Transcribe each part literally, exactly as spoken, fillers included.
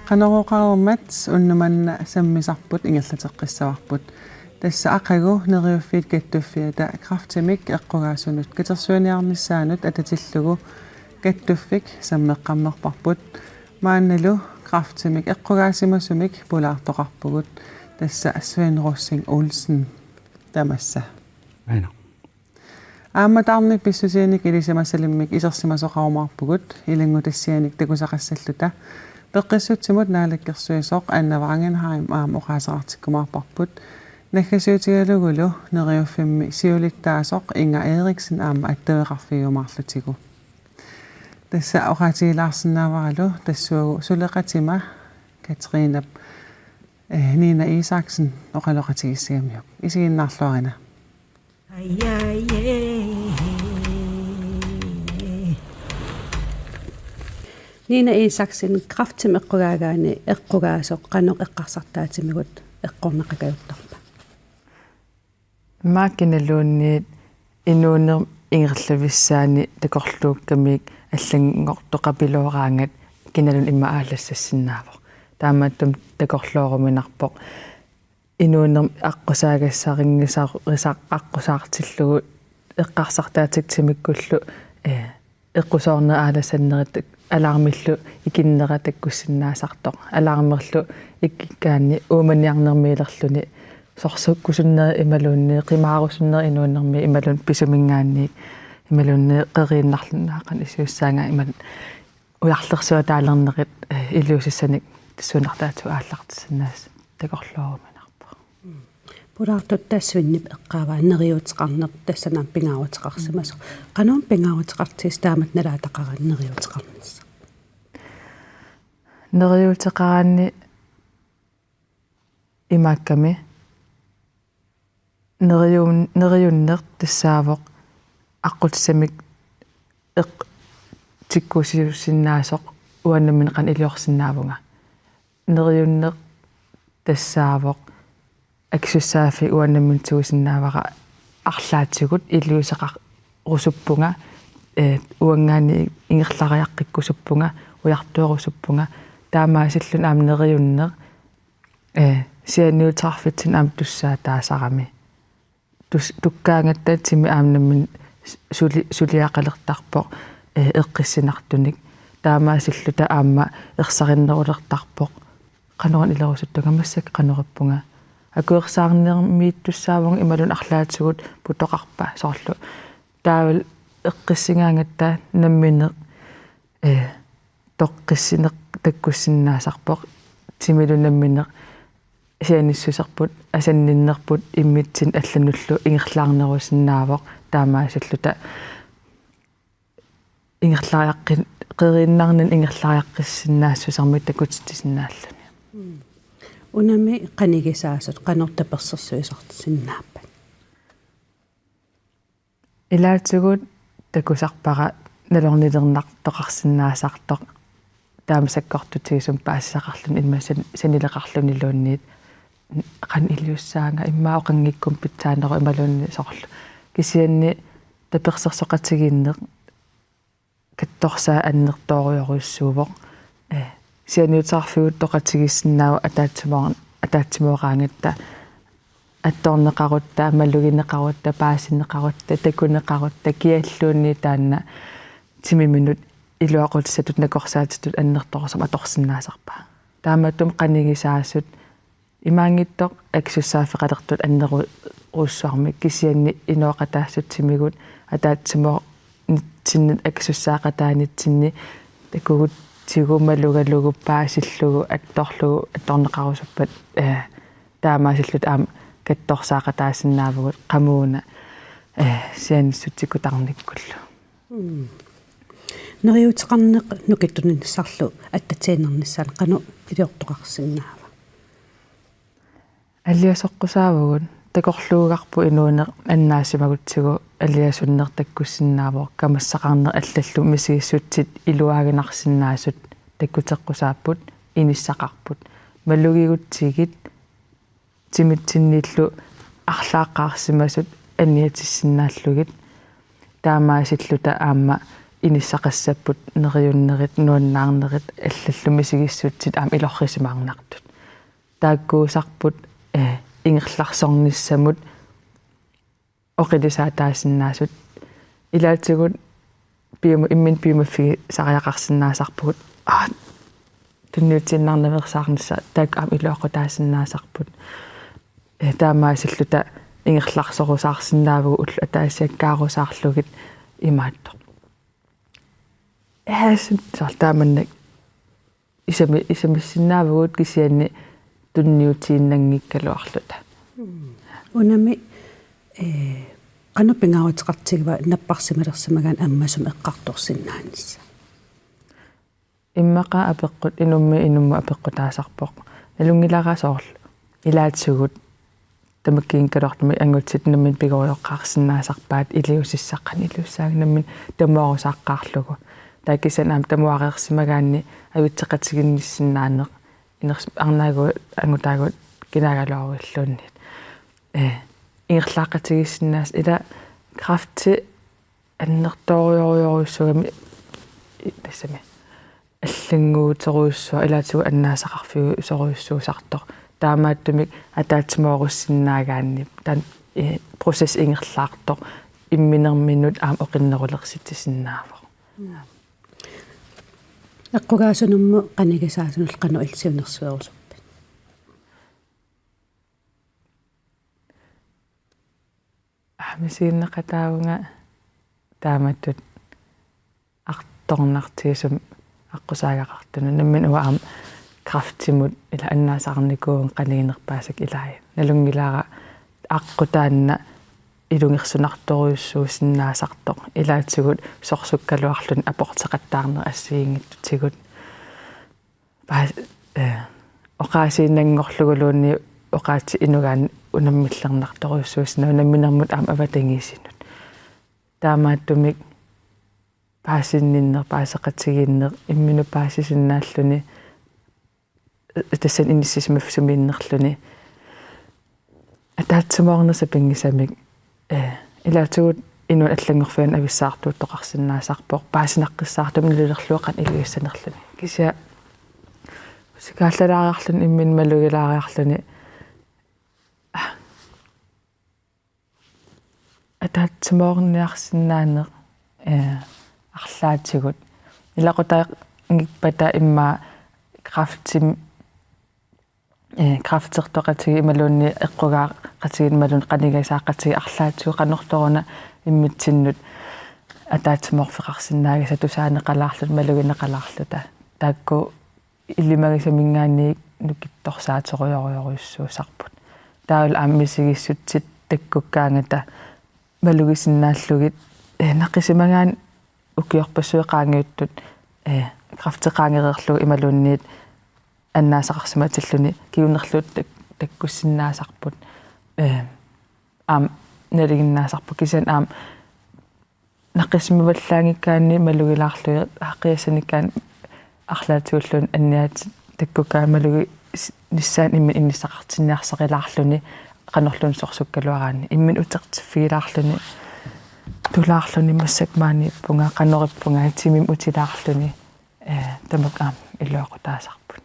Qanoq oqarmat, unnumanna sammisarput ingerlateqqissavarput. Tassa aqagu Neriuffiit Kattuffiata kræftimik eqqugaasunut katersuiniarnissaanut atatillugu kattuffik sammeqqammerparput. Maannalu kræftimik eqqugaasimasumik pulaartoqarpugut, tassa Svend Rosing Olsen tamassa. Aana. Aamma taarnik pissusianik ilisimasalimmik isersimasoqarumaarpugut ilanngutassianik takusaqassalluta. Peqqissutsimut naalakkersuisoq Anna Wangenheim aamma oqaaseqartikkumaarparput. Naggasiutigalugulu Neriuffimmi siulittaasoq Inger Eriksen aamma attaveqarfigiumaarlutigu. Tassa oqaatigilaarsinnaavaralu tassuagu suleqatima Katrinap, eh, Nina Isaksen oqaloqatigissagamiuk. Isiginnaarluarina. Nina Isaksen, kræftimik eqqugaagaanni eqqugaasoq qanoq eqqarsartaatimigut eqqorneqakajuttarpa? Maani kinaluunniit inuunermi ingerlavissaani takorluukkamik allanngortoqapilooraangat kinaluunniit ima aallassassinnaavoq. Taamaattumik takorlooruminarpoq inuunermi aqqusaagassarinngisar-, -risar-, aqqusaartillugu eqqarsartaatikka timikkullu, eh, eqqusoornerit aalassannerit alarmillu ikinnera takkussinnaasartoq. Alarmerlu ikikkaanni uumaniarnermiilerluni sorsukkusunneri imaluunniit qimaarusunneri inuunermi imaluunniit pisuminngaanniit imaluunniit qeriinnarluni naaqan isiussaanga imaluunniit ujarlersuataalernerit, eh, iliuusissanik tassuunartaatut aallartissinnaasut takorlooruminarpoq. Pulaartut tassunga eqqaavaa neriuuteqarneq, tassa aamma pingaaruteqarsimasoq. Qanoq pingaaruteqartigisoq taamatut nalaataqaraanni neriuuteqarnissaq? Neriuuteqaraanni imaakkami neriun-, neriunneq tassaavoq aqqutissamik eq-, tikkuussiuussinnaasoq uanga nammineq qanoq iliorsinnaavunga. Neriunneq tassaavoq akisussaaffik uanga nammineq tigusinnaavara arlaatigut iliuuseqarusuppunga, eh, uanngaanniit ingerlariaqqikkusuppunga, ujartuerusuppunga, taamaasilluni aamma neriunneq, eh, sianiuteqarfitsinni aamma tussaataasarami. Tus-, tukkaangatta timi aamma nammineq suli-, suliaqalertarpoq, eh, eqqissinartunik. Taamaasilluta aamma ersarinnerulertarpoq. Qanoq ilerusuttunga, massakkut qanoq ippunga. Akuersaarnermiittussaavunga imaluunniit arlaatigut putoqarpa soorlu. Taavalu eqqissigaangatta nammineq, eh, toqqissineq takkussinnaasarpoq. Timilu nammineq sianissuserput, asanninnerput immitsinnut allanullu ingerlaarnerusinnaavoq, taamaasilluta ingerlariaqqi-, qeriinnarnani ingerlariaqqissinnaassusermik takutitsisinnaalluni. Unami qanigisaasut qanoq tapersersuisarsinnaappat? Ilaatigut takusarpara nalornilernartoqarsinnaasartoq taama sakkortutigisumik paasisaqarluni ilma san-, sanileqarluniluunniit qanoq iliussaanga immaqa oqanngikkumut pitsaaneruvoq imaluunniit soorlu. Kisianni tapersersoqatigiinneq kattorsaa annertoorujorujussuuvoq. Eh, sianiuteqarfigut toqatigiissinnaavoq ataatsimoor-, ataatsimooraangatta attorneqarutta, malugineqarutta, paasineqarutta, takuneqarutta, kialluunniit taanna timiminut iluaqutissatut nakorsaatitut annertoorujussuarmik atorsinnaasarpaa. Taamaattumik qanigisaasut imaanngitsoq akisussaaffeqalertut annerujussuarmik kisianni inooqataassutsimigut ataatsimoornitsinnut akisussaaqataanitsinni takugutsigu malugalugu paasillugu attorlugu attorneqarusuppat, eh, taamaasilluta aamma kattorsaaqataasinnaavugut qamuuna, eh, sianissutsikkutarnikkullu. Mm. Neriuuteqarneq nukittuunissarlu attatiinnarnissaanut qanoq iliortoqarsinnaava? Aliasoqqusaavugut, takorluugarput inuuneq annaasimagutsigu aliasunneq takkussinnaavoq, kamassaqarneq allallu misigissutsit iluaaginarsinnaasut takkuteqqusaapput, inissaqarput. Malugigutsigit timitsinniillu arlaaqqaarsimasut anniatissinnaallugit. Taamaasilluta aamma inissaqassapput neriunnerit, nuannaarnerit, allallu misigissutsit aamma ilorrisimaarnartut. Taakkuusarput, eh, ingerlarsornissamut oqilisaataasinnaasut. Ilaatigut piuma-, imminut piumaffigisariaqarsinnaasarpugut. Aa, tunniutiinnarnaveersaarnissaq taakku aamma iluaqutaasinnaasarput. Eh, taamaasilluta ingerlarsorusaarsinnaavugut ullut ataasiakkaarusaarlugit imaattoq. Aasit soorlu taamannak isami-, isamissinnaavugut kisianni tunniutiinnanngikkaluarluta. Unami, eh, qanoq pingaaruteqartigiva napparsimalersimagaanni ammasumik eqqartorsinnaanissaq? Immaqa apeqqut-, inummiit inummut apeqqutaasarpoq. Nalunngilara soorlu ilaatigut tamakkiinngikkaluartumik angutit nammineq pigorioqqaarsinnaasarpaat iliuusissaq qanoq iliussaanga nammineq tamuarusaaqqaarlugu. Taava kisianni aamma tamuareersimagaanni avitseqatiginnissinnaaneq iners-, arnaagu angutaagu kinaagaluaruilluunniit. Eh, ingerlaaqatigiissinnaasut ila kræfti annertoorujorujussuugami i-, tassami allannguuterujussuaq ilaatigut annaasaqarfiusorujussuusartoq. Taamaattumik ataatsimoorussinnaagaanni taanna, eh, process ingerlaartoq imminerminut aamma oqinnerulersitsisinnaavoq. Eqqugaasunullu qanigisaasunullu qanoq illit siunnersuerusuppat? Aa, misiginneqataavunga taamatut artornartigisumik aqqusaagaqartunut. Nammineq uanga aamma kræftimut ila annaasaqarnikuuvunga qaniginerpaasakka ilai. Nalunngilara aqqut taanna ilungersunartorujussuusinnaasartoq. Ilaatigut sorsukkaluarluni aporteqattaarneq assigiinngitsutigut. Paas-, eh, oqaasiinnanngorluguluunniit oqaatsit inugaanni unammillernartorujussuussinnaapput namminermut aamma avatangiisinut. Taamaattumik paasinninneq, paaseqatigiinneq, imminut paasisinnaalluni, eh, tassani inissisimaffik sumiinnerluni. Ataatsimoorneq sapinngisamik, eh, ilaatigut inuit allanngorfianni avissaartuuttoqarsinnaasarpoq, paasinaqqissaartumik nalulerlugu qanoq iliussanerluni. Kisianni usikaallalaariarluni imminut malugilaariarluni, ah, ataatsimoorniarsinnaaneq, eh, arlaatigut. Ilaqutarinngippata immaqa kræftim-, eh, kræftertoqatigiit imaluunniit eqqugaaqatigiit imaluunniit qanigisaaqatigiit arlaatigut qanortoq una immitsinnut ataatsimoorfeqarsinnaagisaat tusaaneqalaarluta malugineqalaarluta. Taakku ilimagisaminngaanniinnukittorsaaterujorujorujussuusarput. Taavalu aamma misigissutsit takkukkaangata malugisinnaallugit, eh, naqisimagaanni ukiorpassuit qaangiuttut, eh, kræfti qaangereerlugu imaluunniit annaasaqarsimatilluni kingunerluunniit tak-, takkussinnaasarput, eh, aamma nalinginnaasarput kisianni aamma naqissimavallaanngikkaanni malugilaarlugit aaqqissanikkaanni arlaatigulluunniit anniaatit takkukkaangat malugi s-, nissaanni imminut inissaqartinniarsarilaarluni qanorluunniit sorsukkaluaraanni imminut utertiffigilaarluni tulaarluni massakkut maaniippunga qanorippunga timimut utilaarluni, eh, tamakku aamma iluaqutaasarput.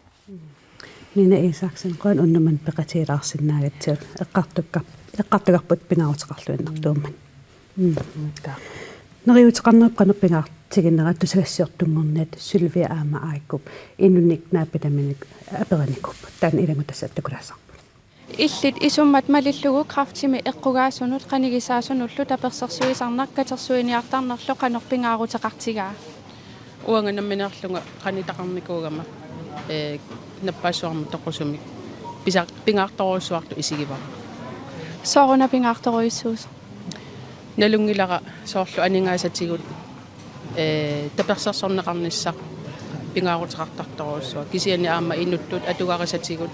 Nina Isaksen, qujan unnuk manna peqatigilaarsinnaagatsigu, eqqartukka-, eqqartugarput pingaaruteqarluinnartuummat. Mm. Taava. Neriuuteqarnerup qanoq pingaartiginera tusagassiortunngorniat Sylvia aamma Aikup inunnik naapitaminik aperinikuupput. Taanna ilagut tassa takulaassavarput. Illit isummat malillugu kræftimik eqqugaasunut qanigisaasunullu tapersersuisarneq katersuiniartarnerlu qanoq pingaaruteqartigaa? Uanga nammineerlunga qanitaqarnikuugama, ee, nappaassuarmut toqusumik pisa-, pingaartorujussuartut isigivara. Sooruna pingaartorujussuusoq? Nalunngilara soorlu aningaasatigut, ee, tapersersorneqarnissaq pingaaruteqartartorujussuaq. Kisianni aamma inuttut atugarisatigut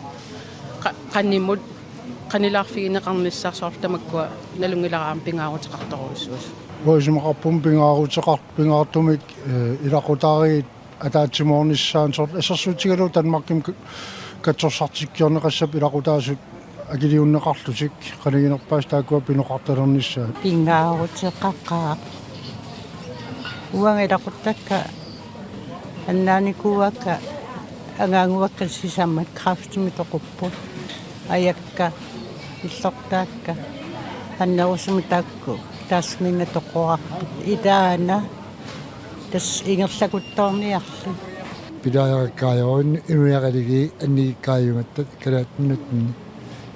qa-, qanimut qanilaarfigineqarnissaq soorlu tamakkua nalunngilara aamma pingaaruteqartorujussuusoq. Uanga isumaqarpunga pingaaruteqar-, pingaartumik, ee, ilaqutariit Ataatsimoornissaanut soorlu assersuutigalugu Danmarkimi ka-, katsorsartikkiorneqassappat ilaqutaasut akiliunneqarlutik qaniginerpaasut taakkua pinoqartalernissaat. Pingaaruteqaqaaq. Uanga ilaquttakka annaanikuuakka angaaguakka sisamat kræftimik toqupput. Ajakka, illortaakka, annerusumik taakku, taassuma toqorarput. Ilaana, tassa ingerlakuttoorniarli. Pilaajarakkaajorin inuiaqaligi annikikkaajumatta Kalaallit Nunaanni.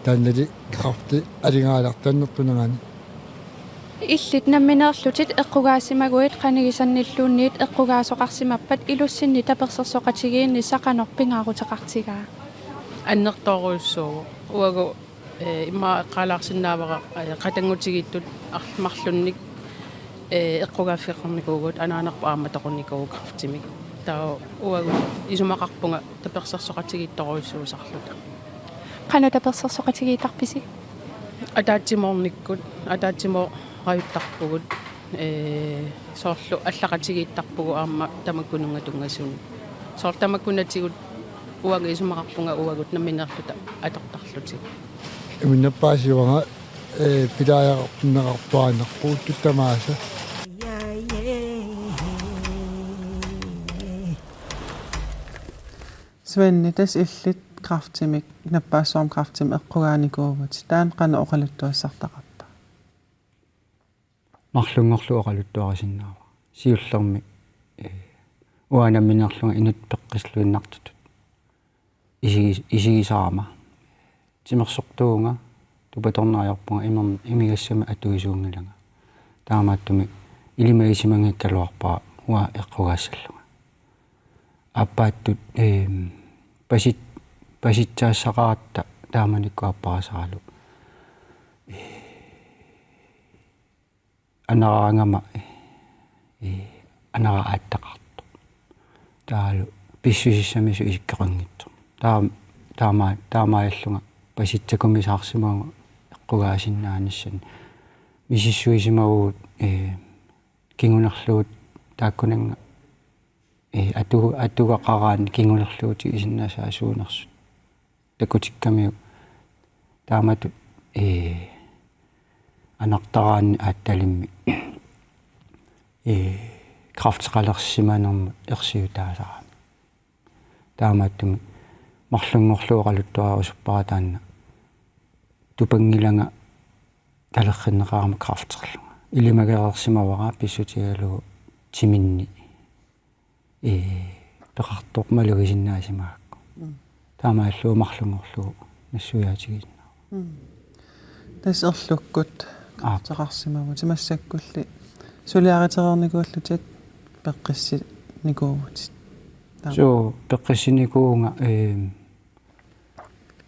Taannali kræfti aligaalartannertunangani. Illit nammineerlutit eqqugaasimaguit qanigisannilluunniit eqqugaasoqarsimappat ilussinni tapersersoqatigiinnissaq qanoq pingaaruteqartigaa? Annertoorujussuuvoq. Uagut, eh, immaqa eqqaalaarsinnaavara, eh, qatanngutigiittut ar-, marlunnik, eh, eqqugaaffeqarnikuuvugut, anaanerput aamma toqunikuuvoq kræftimik. Taava uagut isumaqarpunga tapersersoqatigiittorujussuusarluta. Qanoq tapersersoqatigiittarpisi? Ataatsimoornikkut, ataatsimooraajuttarpugut, ee, soorlu allaqatigiittarpugut aamma tamakkununnga tunngasuni. Soorlu tamakkunatigut uanga isumaqarpunga uagut nammineerluta atortarlutik. Iminnerpaasiuanga, ee, pilaajaqarneqartuaannarpugut tamaasa. Svend, tassa illit kræftimik, nappaassuarmik kræftimik eqqugaanikuuvutit. Taanna qanoq oqaluttuassartaqarpa? Marlunngorlugu oqaluttuarisinnaavara. Siullermik, eh, uanga nammineerlunga inuttut peqqissilluinnartutut. Isigis-, isigisarama. Timersortuuvunga, tupatorneq ajorpunga, imer-, imigassamik atuisuunngilanga. Taamaattumik ilimagisimanngigaluarpara uanga eqqugaassallunga. Aappaattut, ehm, pasit-, pasitsaassaqaratta taamanikkut aapparisaaralu. Aneraangama, eh, anera aattaqartoq. Taavalu pissusissamisut isikkoqanngitsoq. Taam-, taama-, taamaallunga pasitsakumisaarsimavunga eqqugaasinnaanissamut. Misissuisimavugut, eh, kingunerlugut taakkunannga, eh, atu-, atugaqaraanni kingunerlugu tigusinnaasai suunersut. Takutikkamiuk taamatut, eh, anartaraanni aattalimmi, eh, kræfteqalersimanermut ersiutaasarami. Taamaattumik marlunngorlugu oqaluttuariusuppara taanna tupanngilanga talerrinneqarama kræfterlunga. Ilimagereersimavara pissutigalugu timinni, ee, peqartoq malugisinnaasimaakku. Mm. Taamaallugu marlunngorlugu nassuiaatigisinnaavara. Mm. Tassa erlukkut Aap. Kræfteqarsimavutit massakkulli suliaritereernikuullutit peqqissinikuuvutit. Taama. Suu, peqqissinikuuvunga, eem,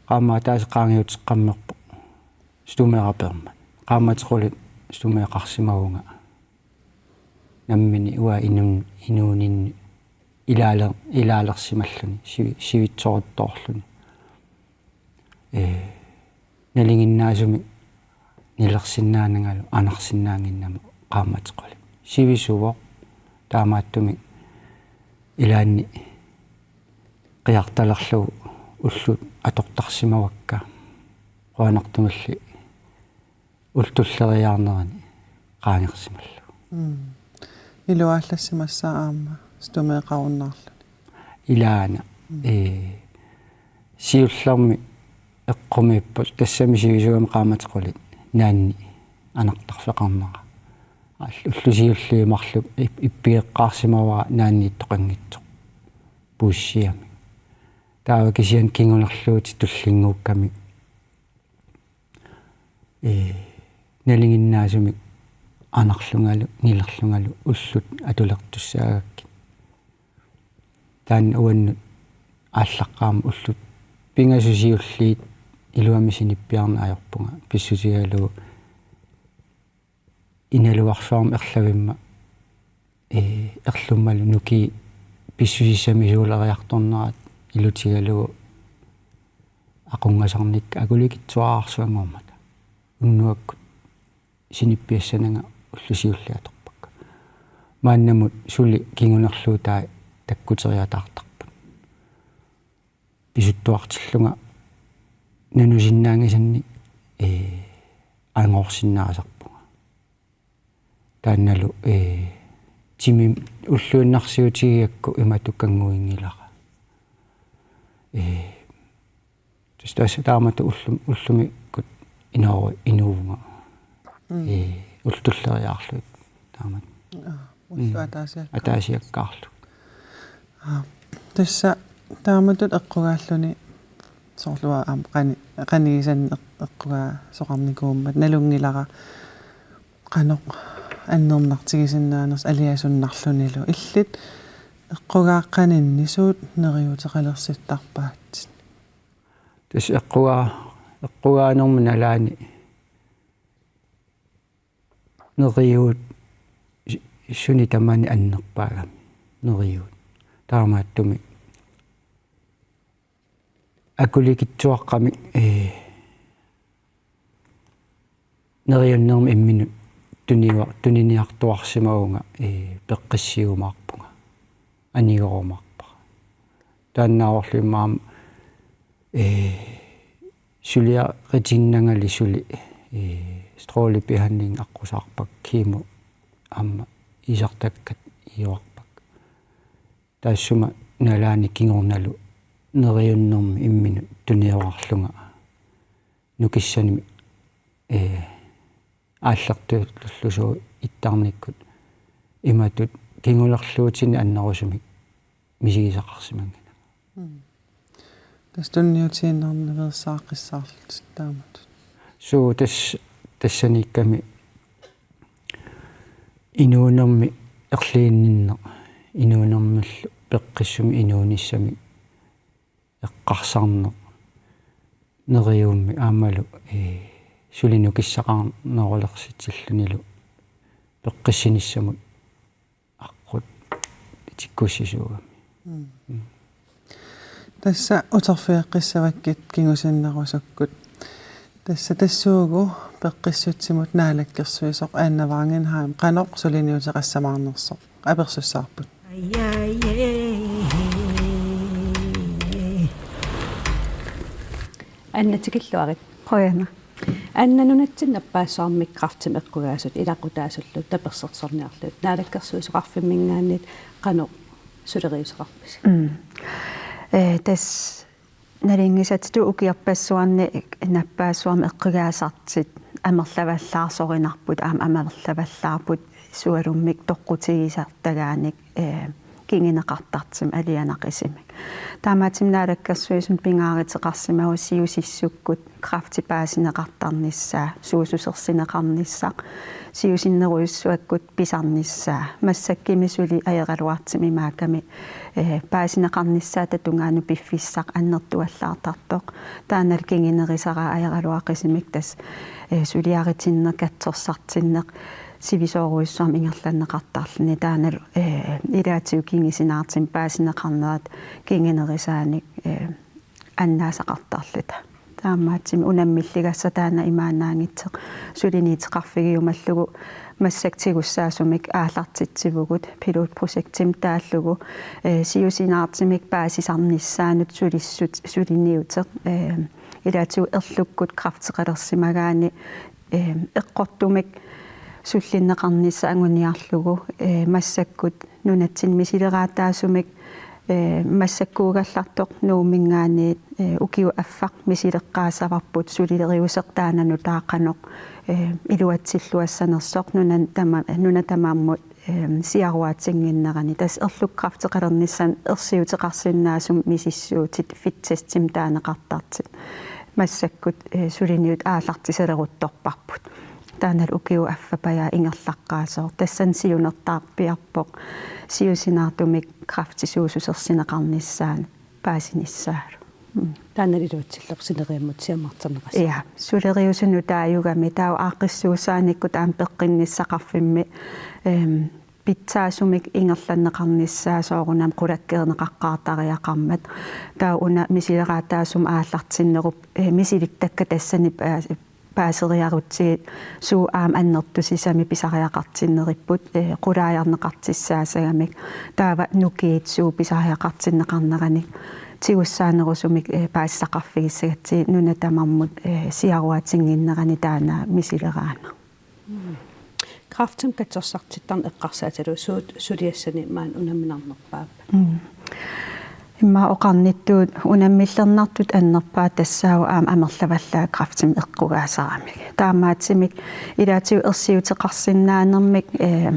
qaammat ataaseq qaangiuteqqammerpoq. Stumera peermat. Qaammatit qulit stumeqarsimavunga. Nammineq uanga inun-, inuuninni ilaale-, ilaalersimalluni, sivi-, sivitsoruttoorluni. Ee, nalinginnaasumik nilersinnaanangalu anarsinnaannginnama qaammatit qulit. Sivisuvoq taamaattumik ilaanni qiartalerlugu ullut atortarsimavakka. Qujanartumilli ullut tulleriiaarnerani qaangersimallugu. Mm. Iluaallassimassaaq aamma stumeqarunnaarluni. Ilaana, mm, ee, siullermik eqqumiippoq tassami sivisugami qaammatit qulit naanni anartarfeqarnera. All-, ullut siulliit marluk ip-, ippigeqqaarsimavara naanni ittoqanngitsoq puussiami. Taava kisianni kingunerluutit tullinnguukkami, ee, nalinginnaasumik anarlungalu, nilerlungalu ullut atulertussaagakkit. Taanna uannut aallaqqaammut ullut pingasut siulliit iluamik sinippiarneq ajorpunga pissutigalugu Inaluarsuarmi erlavimma, ee, erlummalu nukii pissusissamisuuleriartornerat ilutigalugu aqunngasarnikka akulikitsuararsuanngormata. Unnuakkut sinippiassananga ullut siulliit atorpakka. Maannamut suli kingunerluutai takkuteriataartarput. Pisuttuartillunga nanusinnaanngisannik, ee, angoorsinnaasarpunga. Taannalu, ee, timip ulluinnarsiutigigakku imatut kannguginngilara. Ee, tassa tassa taamatut ullum-, ullumikkut inooru-, inuuvunga. Mm. Ee, ullut tulleriiaarlugit taamatut. Aa, ullut Mm. ataasiakkaarlugit. Ataasiakkaarlugit. Aa, tassa taamatut eqqugaalluni soorlu aamma qani-, qanigisannik eq-, eqqugaasoqarnikuummat nalunngilara qanoq annernartigisinnaanersoq aliasunnarlunilu. Illit eqqugaaqqaninni suut neriuuteqalersittarpaatsit? Tassa eqqugaa-, eqqugaanerma nalaani neriuut su-, suni tamani annerpaagami neriuut. Taamaattumik akulikitsuaqqamik, ee, neriunnermik imminut tuniua-, tuniniartuarsimavunga, ee, peqqissiumaarpunga. Anigorumaarpara. Taannaavorlu immaqa aamma, ee, suliaritinnangali suli, ee, strålebehandling aqqusaarpakka, kemo aamma iisartakkat iiorpakka. Taassuma nalaani kingornalu neriunnermik imminut tuniorarlunga nukissanimi, ee, aallartullugu suut ittarnikkut imatut kingulerluutinik annerusumik misigisaqarsimanngilanga. Mm. Tassa tunniutiinnarnaveersaaqqissaarlutit taamatut. Suu, tas-, tassaniikkami inuunermi erliinninneq, inuunermillu peqqissumik inuunissamik eqqarsarneq neriuummi aammalu, ee, suli nukissaqarnerulersitsillunilu peqqissinissamut aqqut itikkussisuugami. Mm. Mm. Tassa uterfigeqqissavakkit kingusinnerusukkut. Tassa tassuugu peqqissutsimut naalakkersuisoq Anna Wangenheim qanoq suliniuteqassamaarnersoq apersussavarput. Anna, tikilluarit. Qujanaq. Anna, nunatsinni nappaassuarmik kræftimik eqqugaasut ilaqutaasullu tapersersorniarlugit Naalakkersuisoqarfimminngaanniit qanoq suleriuseqarpisi? Mm. Ee, tassa nalunngisatsinni ukiorpassuarni nappaassuarmik eqqugaasartut amerlavallaarsorinarput, aamma amerlavallaarput sualummik toqqutigisartagaanik, ee, kinguneqartartumik alianaqisimik. Taamaattumik Naalakkersuisunut pingaaruteqarsimavoq siusissukkut kræfti paasineqartarnissaa, suussusersineqarnissaq, siusinnerujussuakkut pisarnissaa. Massakkumi suli ajoraluartumik imaakkami, ee, paasineqarnissaata tungaanut piffissaq annertuallaartartoq. Taannalu kingunerisara ajoraluaqisumik tassa, ee, suliaritinneq, katsorsartinneq, sivisoorujussuarmik ingerlanneqartarluni. Taannalu, ee, ilaatigut kingusinaartumik paasineqarnerat kingunerisaanik, ee, annaasaqartarluta. Taamaattumik unammilligassaq taanna imaannaanngitsoq suliniuteqarfigiumallugu massakkut tigussaasumik aallartitsivugut pilotprojektimik taallugu, ee, siusinaartumik paasisarnissaanut sulissut suliniuteq, ee, ilaatigut erlukkut kræfteqalersimagaanni, ee, eqqortumik sullinneqarnissaq anguniarlugu, ee, massakkut nunatsinni misileraataasumik, ee, massakkuugallartoq Nuumminngaanniit, ee, ukiup affaq misileqqaassavarput suleriuseq taanna nutaaq qanoq, ee, iluatsilluassanersoq nunat tama-, nunat tamarmut, ee, siaruaatinnginnerani. Tassa erluk kræfteqalernissaannut ersiuteqarsinnaasumik misissuutit fedtetestimik taaneqartartut. Massakkut, ee, suliniut aallartisaleruttorparput. Taannalu ukiup affapajaaq ingerlaqqaasoq. Tassani siunertaarpiarpoq siusinaartumik kræfti suussusersineqarnissaanut paasinissaalu. Mm. Taannalu iluatsillugu sineriammut siammarterneqassaaq. Ja, suleriuseq nutaajugami taava aaqqissuussaanikkut aamma peqqinnissaqarfimmi, em, pitsaasumik ingerlanneqarnissaa soorunami qulakkeerneqaqqaartariaqarmat. Taava una misileraataasumik aallartinnerup, ee, misilittakkat tassani, ee, paaseriarutsigit suut aamma annertusisamik pisariaqartinneripput, eh, qulaajarneqartussaasagamik, taava nukiit suut pisariaqartinneqarneranik tigussaanerusumik, eh, paasisaqarfigissagatsigit nuna tamarmut, eh, siaruatinnginnerani taanna misileraangat. Kræftimik katsorsartittarneq eqqarsaatigalugu suut suliassani maani unamminarnerpaappat? Mm. Immaqa oqarnittut unammillernartut annerpaat tassaavoq aamma amerlavallaat kræftimik eqqugaasaramik. Taamaattumik ilaatigut ersiuteqarsinnaanermik, eh,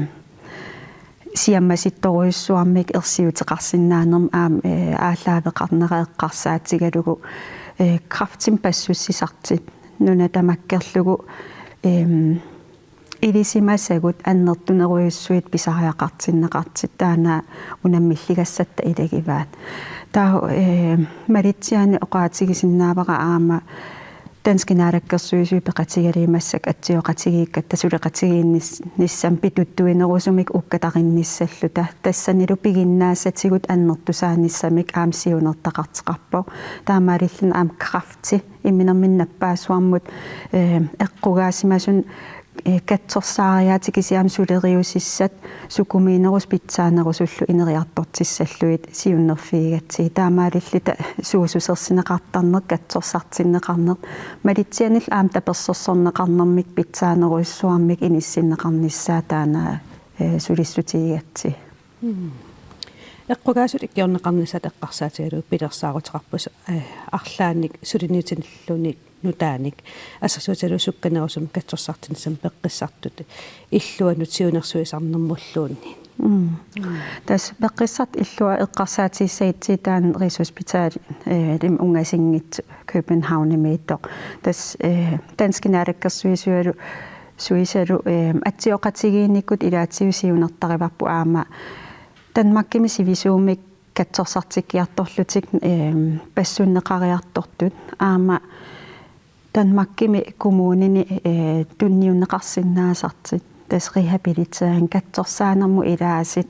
siammasittorujussuarmik ersiuteqarsinnaanermik aamma, eh, aallaaveqarnera eqqarsaatigalugu, eh, kræftimik passussisartut nuna tamakkerlugu, em, ilisimasagut annertunerujussuit pisariaqartinneqartut taanna unammilligassatta ilagivaat. Taava, eh, malitsianik oqaatigisinnaavara aamma danskit naalakkersuisuit peqatigalugit massakkut atsioqatigiikkatta suleqatigiinnis-, nissamik pituttuinerusumik ukkatarinnissalluta. Tassanilu piginnaassatigut annertusaanissamik aamma siunertaqartoqarpoq. Taamaalilluni aamma kræfti imminerminni nappaassuarmut, eh, eqqugaasimasunut, eh, katsorsaariaatit kisianni suleriusussat sukumiinerusut pitsaanerusullu ineriartortissallugit siunnerfigigatsigit. Taamaalilluta suussusersineqartarneq, katsorsartinneqarneq, malitsianillu aamma tapersersorneqarnermik pitsaanerujussuarmik inissinneqarnissaa taanna, eh, sulissutigigatsigit. Mm. Eqqugaasut ikiorneqarnissaat eqqarsaatigalugu pilersaaruteqarpoq, eh, arlaannik suliniutinilluunniit nutaanik assersuutigalugu sukkanerusumik katsorsartinnissamut peqqissartut illuanut siunersuisarnermulluunniit. Mm. Mm. Tassa peqqissartut illuat eqqarsaatigissagutsigit taanna Rigshospitalimut, eh, -imi ungasinngitsoq Københavnimiittoq. Tassa, eh, danskit naalakkersuisuilu suisalu, eh, atsioqatigiinnikkut ilaatigut siunertarivarput aamma Danmarkimi sivisuumik katsorsartikkiartorlutik, eh, passunneqariartortut aamma Danmarkimi kommunini, eh, tunniunneqarsinnaasartut. Tassa rehabilitering katsorsaanermut ilaasut.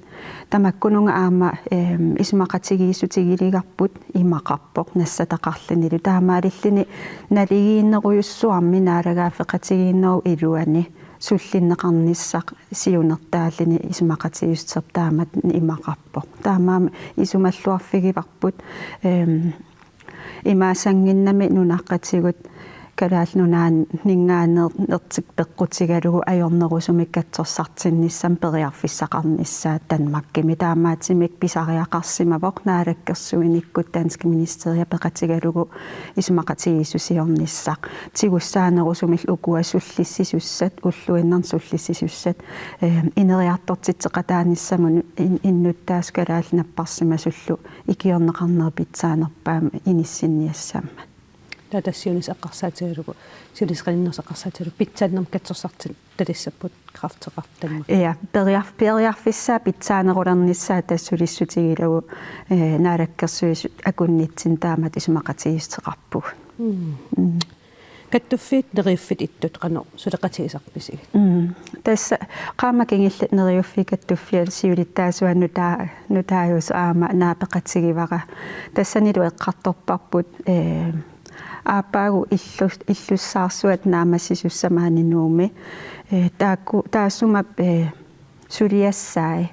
Tamakkununnga aamma, eh, isumaqatigiissutigiligarput imaqarpoq nassataqarlunilu. Taamaalilluni naligiinnerujussuarmik naalagaaffeqatigiinnerup iluani sullinneqarnissaq siunertaalluni isumaqatigiissutisarput taamatut imaqarpoq. Taamaammat isumalluarfigivarput, eh, imaassannginnami nunaqqatigut Kalaallit Nunaanninngaanneertik peqqutigalugu ajornerusumik katsorsartinnissamut periarfissaqarnissaat Danmarkimi. Taamaattumik pisariaqarsimavoq naalakkersuinikkut danskit ministeriat peqatigalugu isumaqatigiissusiornissaq. Tigussaanerusumillu ukua sullissisussat, ulluinnarni sullissisussat, eh, ineriartortitseqataanissamut in-, innuttaasut kalaallit napparsimasullu ikiorneqarnerat pitsaanerpaamik inissinniassammat. Taava tassa siunissaq eqqarsaatigalugu, siunissaq qaninnerusaq eqqarsaatigalugu, pitsaanermut katsorsartut talissapput kræfteqartut Danmarkimi. Ja, periarf-, periarfissaat pitsaanerulernissaat tassa sulissutigilagut, eh, naalakkersuisut akunnitsinni taamatut isumaqatigiissuteqarpugut. Mm. Mm. Kattuffiit Neriuffiit Ittut qanoq suleqatigisarpisigit? Mm. Tassa qaammat kingulleq Neriuffiit Kattuffiat siulittaasuat nutaa-, nutaajusoq aamma naapeqatigivara. Tassanilu eqqartorparput, eh, aappaagu illu-, illussaarsuat naammassisussat maani Nuummi. Eh, taakku, taassuma, eh, suliassai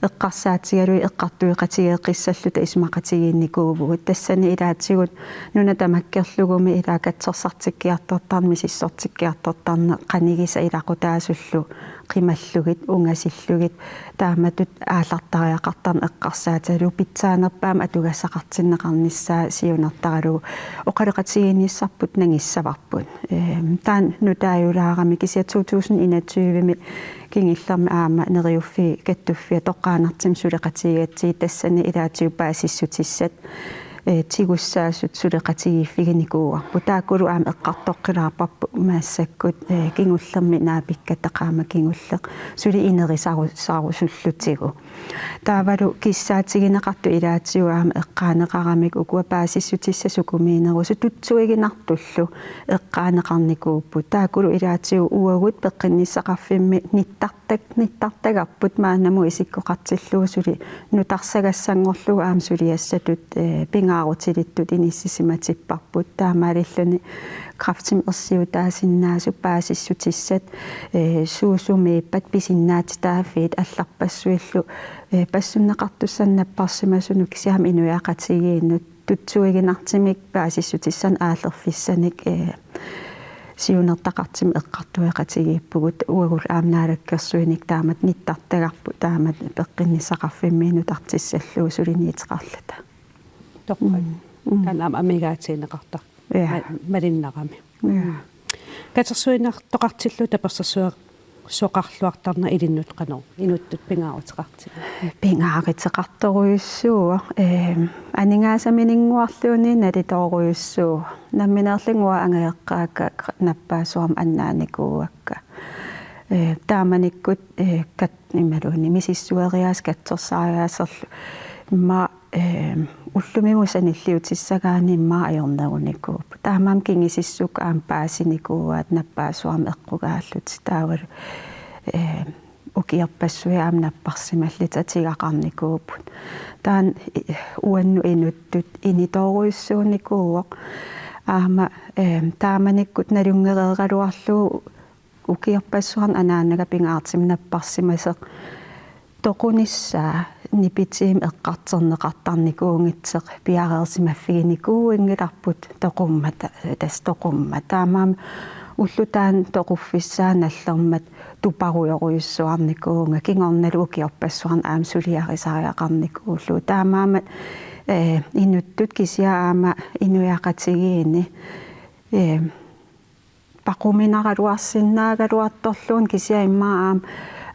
eqqarsaatigalugit eqqartueqatigeeqqissalluta isumaqatigiinnikuuvugut. Tassani ilaatigut nuna tamakkerlugumi ilaa katsorsartikkiartortarneq, misissortikkiartortarneq qanigisat ilaqutaasullu qimallugit, ungasillugit, taamatut aallartariaqartarneq eqqarsaatigalugu pitsaanerpaamik atugassaqartinneqarnissaa siunertaralugu oqaloqatigiinnissarput nangissavarput. Ehm, taanna nutaajulaarami kisianni to tusind enogtyve-mi kingullermi aamma Neriuffiit Kattuffiat toqqaannartumik suleqatigigatsigit tassani ilaatigut paasissutissat, eh, tigussaasut suleqatigiiffiginikuuarput. Taakkulu aamma eqqartoqqilaarparput massakkut, eh, kingullermi naapikkatta qaammat kingulleq suli inerisaru-, sarusullutigu. Taavalu kissaatigineqartut ilaatigut aamma eqqaaneqaramik ukua paasissutissat sukumiinerusut tutsuiginartullu eqqaaneqarnikuupput. Taakkulu ilaatigut uagut peqqinnissaqarfimmi nittartak-, nittartagarput maannamut isikkoqartillugu suli nutarsagassanngorlugu aamma suliassatut, eh, pinga- pingaarutilittut inissisimatippavut, taamaalilluni kræftimik ersiutaasinnaasut paasissutissat, ee, suusumiippat pisinnaatitaaffiit allarpassuillu, ee, passunneqartussanut napparsimasunut kisianni aamma inuiaqatigiinnut tutsuiginartumik paasissutissanik aallerfissanik, ee, siunertaqartumik eqqartueqatigiippugut, uagullu aamma naalakkersuinik taamatut nittartagarput taamatut peqqinnissaqarfimmiit nutartissallugu suliniuteqarluta. Toqqaannaq. Mm. Mm. Taanna aamma amigaatigineqartarpoq. Ja. Ma-, malunnarami. Ja. Katersuinertoqartillugu tapersersueqarluartarneq ilinnut qanoq inuttut pingaaruteqartigiviuk? Pingaaruteqartorujussuuvoq. Ehm, aningaasamininnguarluunniit nalitoorujussuuvoq. Nammineerlunga uanga angajoqqaakka nappaassuarmik annaanikuuakka. Ee, taamanikkut, ee, kat-, imaluunniit misissueriaaseq katsorsariaaserlu immaqa, ee, ullumimut sanilliutissagaanni immaqa ajornerunikuupput. Taamaammat kingusinnerusukkut aamma paasinikuuaat nappaassuarmik eqqugaallutik, taavalu, ee, ukiorpassuit aamma napparsimallutik atugaqarnikuupput. Taanna, ee, uannut inuttut initoorujussuunikuuvoq. Aamma, ee, taamanikkut nalunngereeraluarlugu ukiorpassuarni anaanaga pingaartumik napparsimasoq toqunissaa nipitiumik eqqartorneqartarnikuunngitsoq piareersimaffiginikuunngilarput toqummata, tassa toqummata. Taamaammat ulloq taanna toquffissaa nallermat tuparujorujussuarnikuuvunga, kingornalu ukiorpassuarni aamma suliarisariaqarnikuullugu. Taamaammat, ee, inuttut kisianni aamma inuiaqatigiinni, ee, paquminaraluarsinnaagaluartorluunniit kisianni immaqa aamma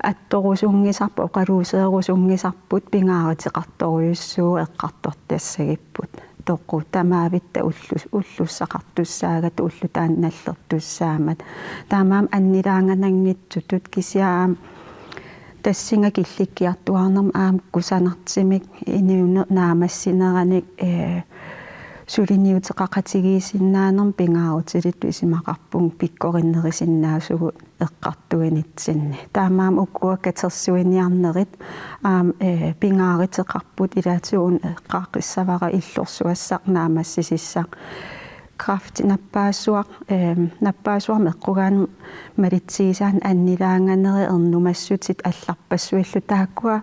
attorusunngisarput, oqaluuseerusunngisarput pingaaruteqartorujussuuvoq eqqartortassagipput. Toqu tamaavitta ullus-, ullussaqartussaagatta ulloq taanna nallertussaammat. Taamaammat annilaangananngitsutut kisianni aamma tassunga killikkiartuaarnermut aamma kusanartumik inuuneq naammassineranik, ee, suliniuteqaqatigiissinnaanermut pingaarutillugu isumaqarpunga pikkorinnerusinnaasugut eqqartuinitsinni. Taamaammat ukua katersuiniarnerit aamma, ee, pingaaruteqarput, ilaatigut una eqqaaqqissavara illorsuassaq naammassisussaq. Kræfti nappaassuaq, ehm, nappaassuarmik eqqugaanni malitsigisaanik annilaanganerit ernumassutit allarpassuillu taakkua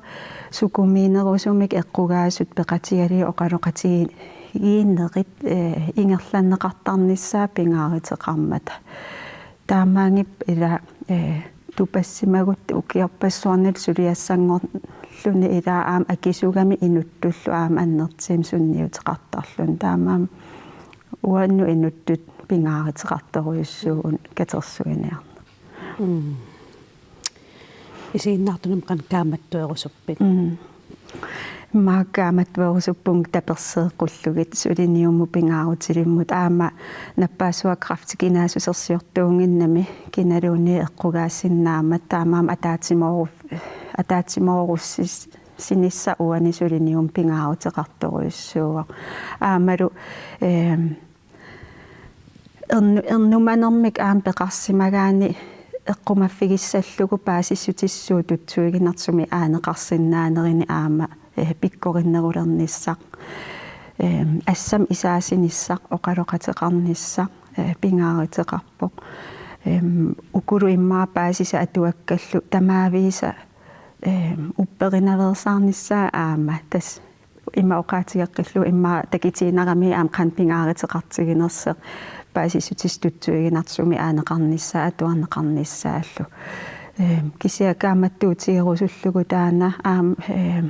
sukumiinerusumik eqqugaasut peqatigalugit oqaloqatigiinnerit, eh, ingerlanneqartarnissaat pingaaruteqarmata. Taamaanngippat ila, eh, tupassimagutta ukiorpassuarnilu suliassanngorluni ila aamma akisugamik inuttullu aamma annertuumik sunniuteqartarluni. Taamaammat uannut inuttut pingaaruteqartorujussuuvoq katersuiniarneq. Mm. Isiginnaartunut qanoq kaammattuerusuppit? Mm. Immaqa kaammattuerusuppunga taperseeqqullugit suliniummut pingaarutilimmut aamma nappaassuaq kræfti kinaassusersiortuunnginnami kinaluunniit eqqugaasinnaammat taamaammat ataatsimoorus-, ataatsimoorussinis-, sinissaq uani suliniummut pingaaruteqartorujussuuvoq. Aammalu, ehm, ernu-, ernumanermik aamma peqarsimagaanni eqqumaffigissallugu paasissutissat suut tutsuiginartut sumi aaneqarsinnaanerini aamma, eh, pikkorinnerulernissaq, ehm, assammik isaasinissaq, oqaloqateqarnissaq, eh, pingaaruteqarpoq. Ehm, ukulu immaqa paasisat atuakkallu tamaavisa, ehm, upperinaveersaarnissaat aamma tassa ima oqaatigeqqillugu immaqa takitiinnarami aamma qanoq pingaaruteqartiginersoq paasissutissat tutsuiginartut sumi aaneqarnissaa atuarneqarnissaallu. Ehm, kisianni kaammattuutigerusullugu taanna aamma, ehm,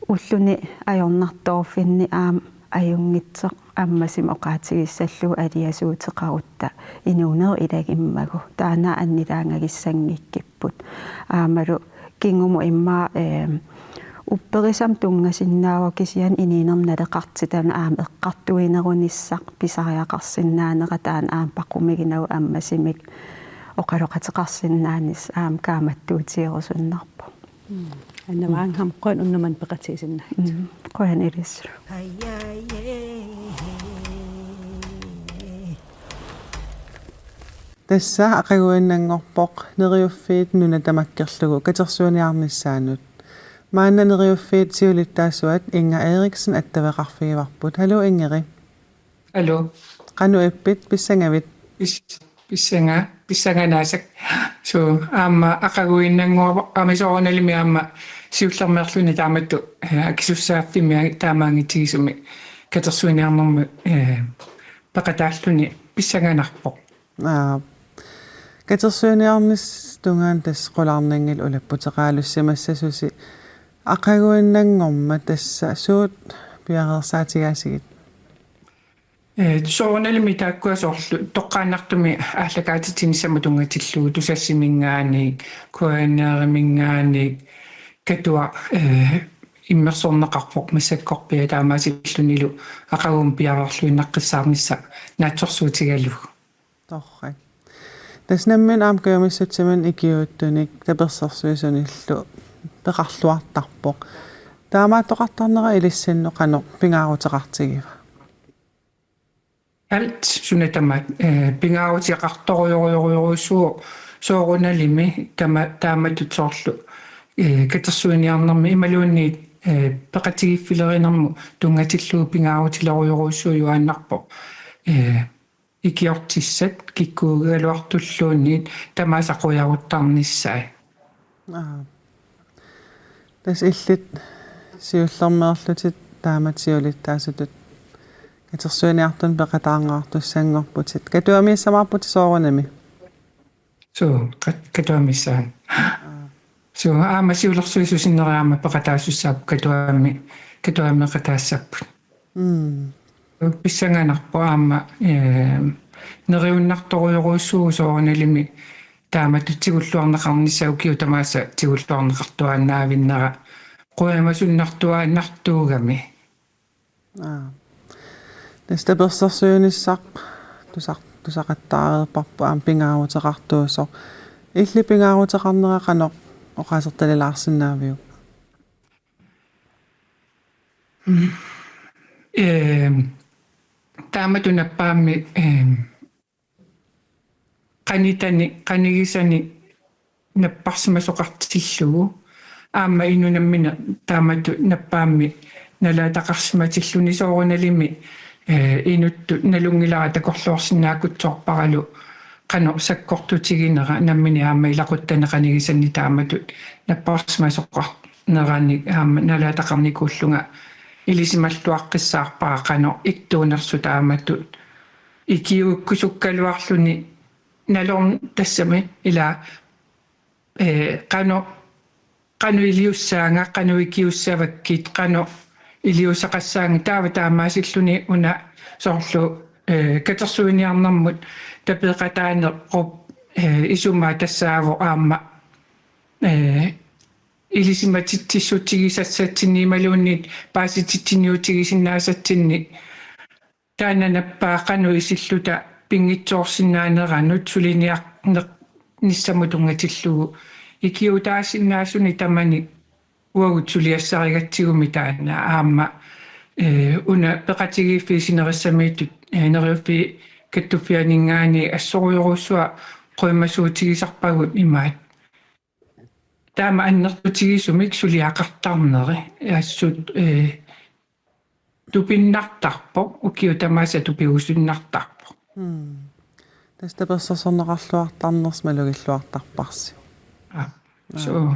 ulluni ajornartoorfinni aamma ajunngitsoq ammasumik oqaatigissallugu aliasuuteqarutta inuunerup ilagimmagu. Taanna annilaangagissanngikkippoq. Aammalu kingumut immaqa, ehm, upperisamik tunngasinnaavoq kisianni inuunermut naleqartitanut aamma eqqartuinerunissaq pisariaqarsinnaanera taanna aamma paqumiginagu ammasumik oqaloqateqarsinnaanissaq aamma kaammattuutigerusunnerpoq. Mm. Anna Manghamkon unnuman peqatigisinnaagit. Mm. Qujan ilissi. Tassa aqaguinnanngorpoq Neriuffiit nuna tamakkerlugu katersuiniarnissaanut. Maanna Neriuffiit siulittaasuat Inger Eriksen attaveqarfigivarput. Haluu Ingeri. Haluu. Qanoq ippit, pissangavit? Pis-, pissanga-, pissanganaasak. Suu, aamma aqaguinnannguaq aamma soorunalimi aamma siullermeerluni taamatut, eh, akisussaaffimmik taamaanngitsigissumik katersuiniarnermut, eh, peqataalluni pissanganarpoq. Aa. Katersuiniarnissap tungaanut tassa qularnanngilaq ulapputeqalussimassasusi aqaguinnanngormat, tassa suut piareersaatigaasigit? Eh, soorunalimi taakkua soorlu toqqaannartumik aallakaatitsinissamut tunngatillugu Tusassiminngaanniit, K N R-iminngaanniit, Katuaq, eh, immersorneqarpoq massakkorpiaq taamaasillunilu aqagumut piareerluinnaqqissaarnissaq naatsorsuutigalugu. Torrak. Tassa nammineq aamma kajumissutsiminnik ikiuuttunik tapersersuisunillu peqarluartarpoq. Taamaattoqartarnera ilissinnut qanoq pingaaruteqartigiva? Alt suna tamaat, eh, pingaaruteqartorujorujorujussuuvoq soorunalimi tama-, taamatut soorlu, eh, katersuiniarnermi imaluunniit, eh, peqatigiiffilerinermut tunngatillugu pingaarutilorujorujussuuvoq, juaannarpoq. Eh, ikiortissat kikkuugaluartulluunniit tamaasa qujaruttarnissaat. Aa. Tassa illit siullermeerlutit taamatut siulittaasutut katersuiniartunik peqataangaartussanngorputit. Katuamiissamaarputit soorunami? Suu, kat-, katuamiissaanga. Aa. Suu, aamma siulersuisuusinneri aamma peqataasussaapput, katuami-, katuamiiqataassapput. Mm. Pissanganarpoq aamma, eh, neriunnartorujorujussuuvoq soorunalimi taamatut tigulluarneqarnissaq, ukiut tamaasa tigulluarneqartuaannaavinnera, qujamasunnartuaannartuugami. Aa. Tassa tapersersuinissaq tusar-, tusaqattaareerparput aamma pingaaruteqartuusoq. Illit pingaaruteqarnera qanoq oqaasertalilaarsinnaaviuk? Mm. Ehm, taamatut nappaammi, ehm, qanitani, qanigisanik napparsimasoqartillugu. Aamma inuk nammineq taamatut nappaammi nalaataqarsimatilluni soorunalimi, eh, inuttut nalunngilara takorloorsinnaakutsoorparalu qanoq sakkortutiginera, nammineq aamma ilaquttani qanigisanni taamatut napparsimasoqarneranik aamma nalaataqarnikuullunga ilisimalluaqqissaarpara qanoq ittuunersut taamatut ikiuukkusukkaluarluni nalorn-, tassami ila, eh, qanoq, qanoq iliussaanga, qanoq ikiussavakkit, qanoq iliuuseqassaanga, taava taamaasilluni una soorlu, eh, katersuiniarnermut tapeqataanerup, eh, isumaa tassaavoq aamma, eh, ilisimatitsissutigisassatsinni imaluunniit paasititsiniutigisinnaasatsinni taanna nappaa qanoq isilluta pinngitsoorsinnaaneranut suliniarneq-, nissamut tunngatillugu ikiuutaasinnaasunik tamanik uagut suliassarigatsigumi taanna aamma, eh, una peqatigiiffiit sinerissamiittut, eh, Neriuffiit Kattuffianinngaanniit assorujorujussuaq qujamasuutigisarpagut imaat. Taama annertutigisumik suliaqartarneri assut, eh, tupinnartarpoq, ukiut tamaasa tupigusunnartarpoq. Mm. Tassa tapersersorneqarluartarnersi malugilluartarparsi. Aa. Aa. Suu,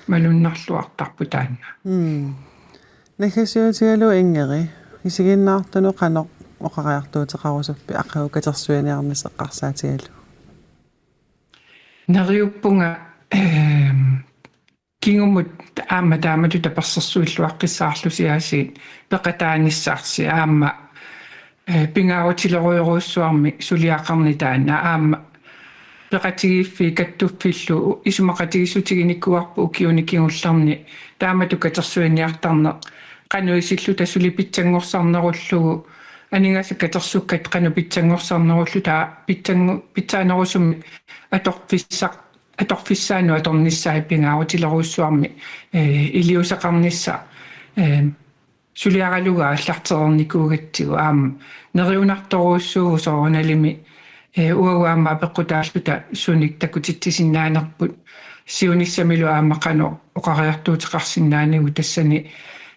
malunnarluartarpoq taanna. Mm. Naggasiutigalugu Ingeri, isiginnaartunut qanoq oqariartuuteqarusuppit aqagu katersuiniarnissaq eqqarsaatigalugu? Neriuppunga, ehm, kingumut aamma taamatut tapersersuilluaqqissaarlusi aasiit peqataanissarsi aamma, eh, pingaarutilorujorujussuarmik suliaqarneq taanna aamma peqatigiiffiit kattuffillu isumaqatigiissutiginikuuarput ukiuni kingullerni taamatut katersuiniartarneq qanoq isilluta suli pitsanngorsarnerullugu aningaasat katersukkat qanoq pitsanngorsarnerulluta pitsangu-, pitsaanerusumik atorfissaq atorfissaanut atornissaat pingaarutilorujussuarmik, eh, iliuuseqarnissaq, eh, suliaralugu aallartereernikuugatsigu aamma neriunartorujussuuvoq soorunalimi, eh, uagut aamma apeqqutaalluta sunik takutitsisinnaanerput Siunissamilu aamma qanoq oqariartuuteqarsinnaanigu tassani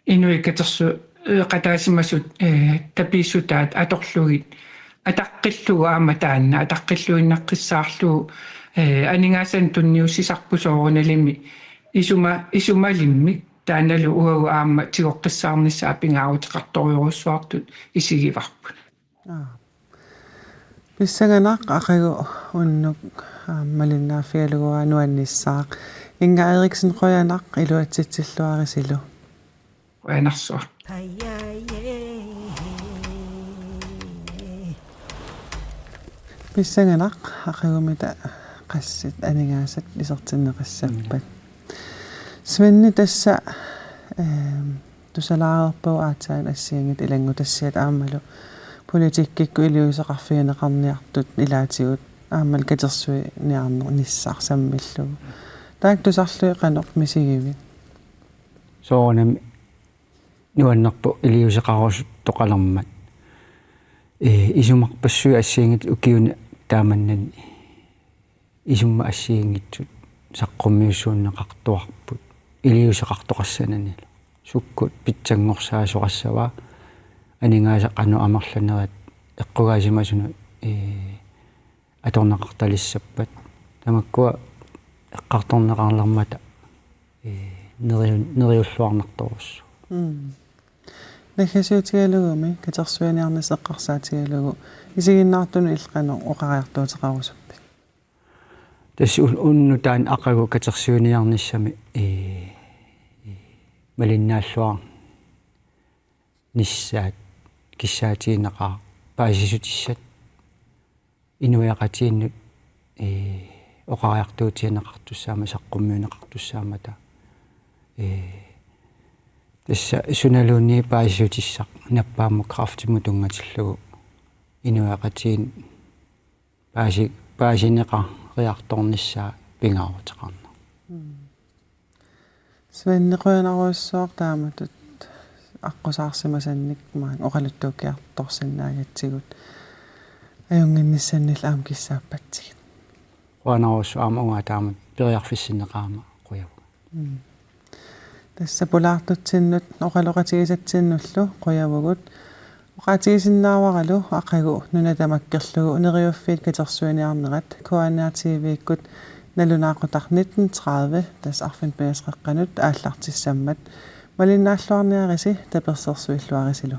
inuit katersueqataasimasut, eh, tapiissutaat atorlugit ataqqillugu aamma taanna ataqqilluinnaqqissaarlugu, eh, aningaasanik tunniussisarput soorunalimi isuma-, isumalimmik taannalu uagut aamma tigoqqissaarnissaa pingaaruteqartorujussuartut isigivarput. Aa. Pissanganaq aqagu unnuk aamma malinnaaffigalugu nuannissaaq. Inga Eriksen, qujanaq iluatsitsilluarisilu. Qujanarsuaq. Pissanganaq aqagumita qassit aningaasat isertinneqassappat. Svenne, tassa, ehm, tusalaareerpagut aatsaat assigiinngitsut ilanngutassiat aammalu politikkikkut iliuuseqarfigineqarniartut ilaatigut aammalu katersuiniarnissaq sammillugu. Taakku tusarlugit qanoq misigivit? Soorunami nuannerpoq iliuuseqarusuttoqalermat. Ee, isumarpassuit assigiinngitsut ukiuni taamannani isummat assigiinngitsut saqqummiussuunneqartuarput iliuuseqartoqassananilu. Sukkut pitsanngorsaasoqassava, aningaasat qanoq amerlanerat eqqugaasimasunut, ee, atorneqartalissappat. Tamakkua eqqartorneqarlermata, ee, neriu-, neriulluarnartorujussuuvoq. Mm. Naggasiutigalugumi katersuiniarnissaq eqqarsaatigalugu isiginnaartunut illit qanoq oqariartuuteqarusuppit? Tassa un-, unnuk taanna aqagu katersuiniarnissami, ee, ee, malinnaalluarnissaat kissaatigineqaaq paasissutissat inuiaqatigiinnut, ee, oqariartuutigineqartussaammata, saqqummiunneqartussaammata. Ee, tassa sunaluunniit paasissutissaq nappaammut kræftimut tunngatillugu inuiaqatigiinni paasi-, paasineqariartornissaa pingaaruteqarneq. Mm. Svenne, qujanarujussuaq taamatut aqqusaarsimasannik maani oqaluttuukkiartorsinnaagatsigut. Ajunnginnissannillu aamma kissaappatsigit. Qujanarujussuaq aamma uanga taamatut periarfissinneqarama qujavunga. Mm. Tassa pulaartutsinnut oqaloqatigisatsinnullu qujavugut. Oqaatigisinnaavaralu aqagu nuna tamakkerlugu Neriuffiit Katersuiniarnerat K N R T V-kkut nalunaaqutaq nitten tredive, tassa arfineq-pingasut qeqqanut aallartissammat. Malinnaalluarniarisi, tapersersuilluarisilu.